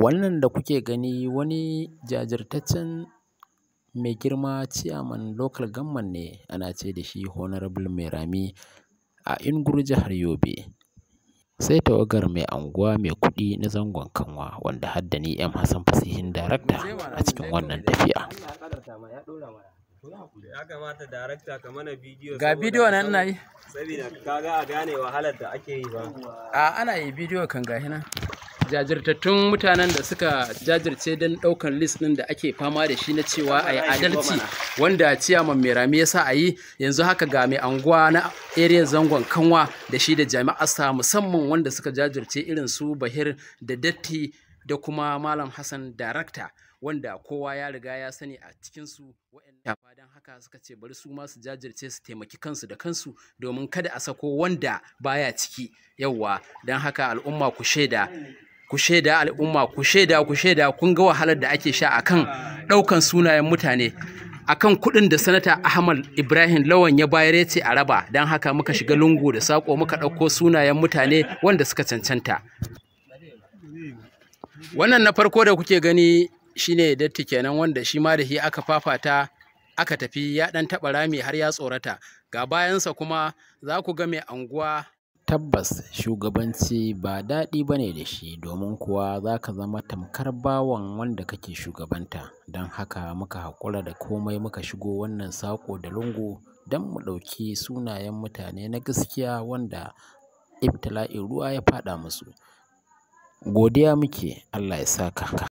Wannan da kuke gani wani jajirtaccen mai girma Chairman Local Government ne, ana ce da shi Honorable Mairami a Nguru, jihar Yobe. Sai tawagar mai anguwa mai kuɗi na zangon Kanwa, wanda har da ni M Hassan Fasihin darakta a cikin wannan tafiya. Ya kamata darakta ka mana bidiyo. Ga bidiyo nan ina yi. Saboda kaga a gane wahalar da ake yi ba. A ana yi bidiyo kan gahi nan. Jajirtattun mutanen da suka jajirce don ɗaukan list ɗin da ake fama da shi na cewa a yi adalci, wanda Ciyaman Mairami ya sa a yi. Yanzu haka ga mai anguwa na area zangon Kanwa da shi da jami'arsa, musamman wanda suka jajirce irin su Bahir da Datti da kuma Malam Hassan darakta, wanda kowa ya riga ya sani a cikinsu waɗanda. Don haka suka ce bari su ma su jajirce su taimaki kansu da kansu domin kada a sako wanda baya ciki. Yauwa, don haka al'umma ku shaida, ku shaida, al'umma ku shaida, ku shaida, kun ga wahalar da ake sha akan ɗaukan sunayen mutane, akan kuɗin da Sanata Ahmad Ibrahim Lawan ya bayar ya ce a raba. Don haka muka shiga lungu da saƙo muka ɗauko sunayen mutane wanda suka cancanta. Wannan na farko da kuke gani shine Datti kenan, wanda shi ma da shi aka fafata aka tafi, ya ɗan taɓa rami har ya tsorata. Ga bayansa kuma za ku ga mai anguwa. Tabbas shugabanci ba daɗi ba ne da shi, domin kuwa za ka zama tamkar bawan wanda kake shugabanta. Don haka muka haƙura da komai muka shigo wannan saƙo da lungu don mu ɗauki sunayen mutane na gaskiya wanda ibtila'in ruwa ya faɗa musu. Godiya muke, Allah ya saka.